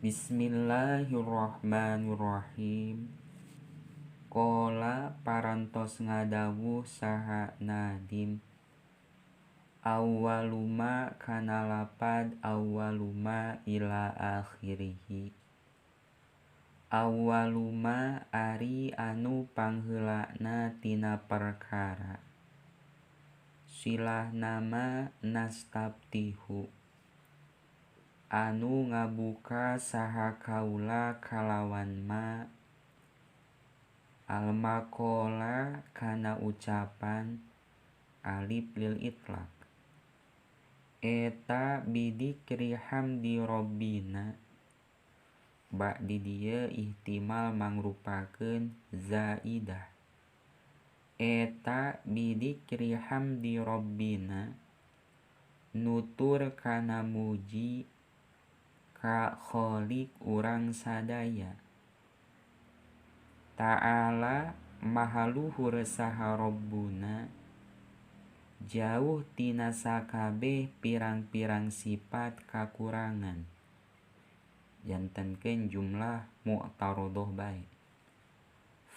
Bismillahirrahmanirrahim. Qala parantos ngadawuh saha Nadim. Awwaluma kana lapad awwaluma ila akhirih. Awwaluma ari anu pangheulana tina perkara. Silah nama nastaftihu. Anu ngabuka saha kaula kalawan ma. Al-maqala kana ucapan alif lil itlaq. Eta bidikri hamdi rabbina. Ba di dieu ihtimal mangrupakeun zaidah. Eta bidikri hamdi rabbina nutur kana muji ka khaliq urang sadaya. Ta'ala maha luhur saha Rabbuna, jauh tina sakabeh pirang-pirang sifat kakurangan. Jantenkeun jumlah mu'tarodoh bae.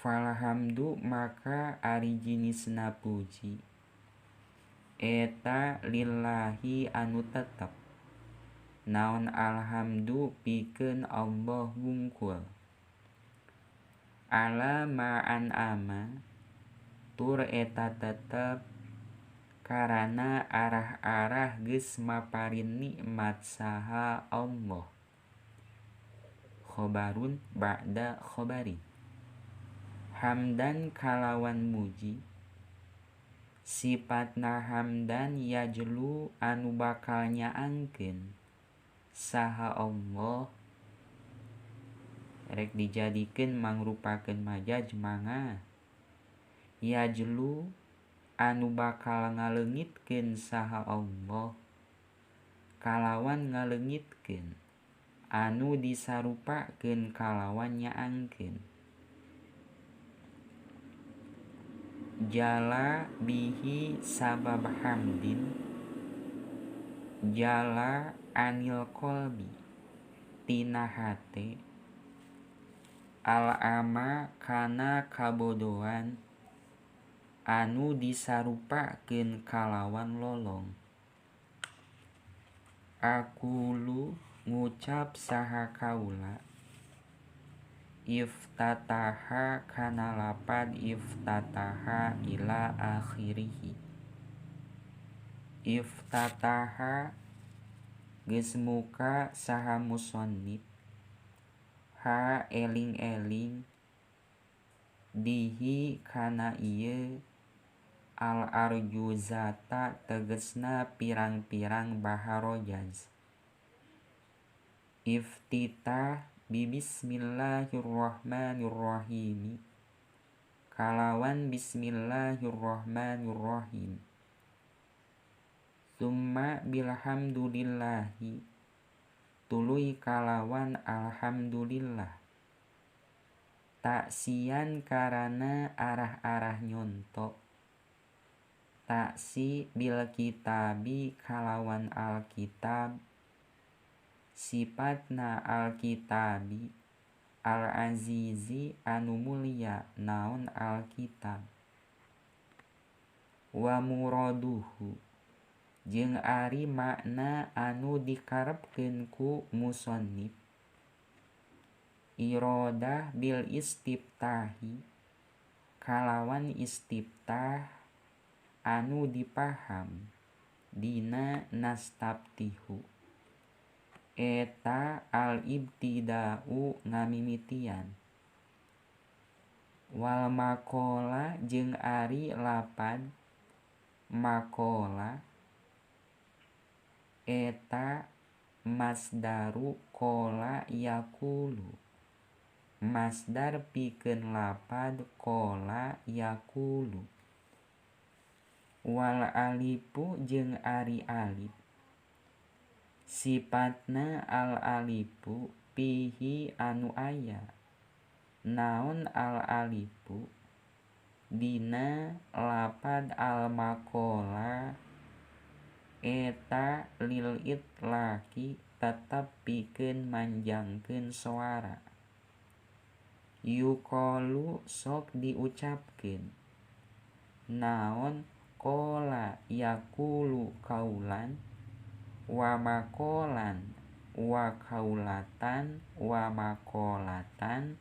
Falhamdu maka ari jinisna puji eta lillahi anu tetep. Naon alhamdu pikeun Allah wungkul. Ala ma'an ama tur eta tetep karana arah-arah geus maparin nikmat saha Allah. Khobarun ba'da khobari. Hamdan kalawan muji. Sifatna hamdan yajlu anu bakal nyaangkeun saha Allah. Rek dijadikeun mangrupakeun majaz mangga. Yajlu anu bakal ngaleungitkeun saha Allah kalawan ngaleungitkeun anu disarupakeun kalawan nyaangkeun. Jala bihi sabab hamdin jala anil qalbi tina hate al ama kana kabodohan anu disarupakeun kalawan lolong. Aqulu ngucap saha kaula iftataha kana lapad iftataha ila akhirih. Iftataha geus muka saha musannif ha eling-eling dihi kana ieu al arjuzata tegesna pirang-pirang baharojaz. Iftitah bi bismillahirrahmanirrahim kalawan bismillahirrahmanirrahim. Summa bilhamdulillahi tuluy kalawan alhamdulillah. Taksian karana arah-arah nyonto. Taksi bil kitabi kalawan alkitab. Sifatna alkitabi al-azizi anu mulia naon alkitab. Wa muraduhu jeung ari makna anu dikarepkeun ku musannif. Iradah bil istiftahi kalawan istiftah anu dipaham dina nastaftihu. Eta al-ibtida'u ngamimitian. Wal maqala jeung ari lapad maqala eta masdaru qola yaqulu. Masdar pikeun lapad qola yaqulu. Wal alifu jeung ari alif. Sifatna al alifu pihi anu aya. Naon al alifu dina lapad al maqala Eta lil itlaqi tetep pikeun manjangkeun soara. Yuqalu sok diucapkeun naon qala yaqulu qaulan wa maqalan wa qaulatan wa maqalatan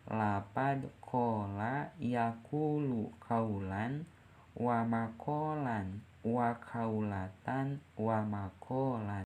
lapad qala yaqulu qaulan wa maqalan wa qaulatan wa maqalatan.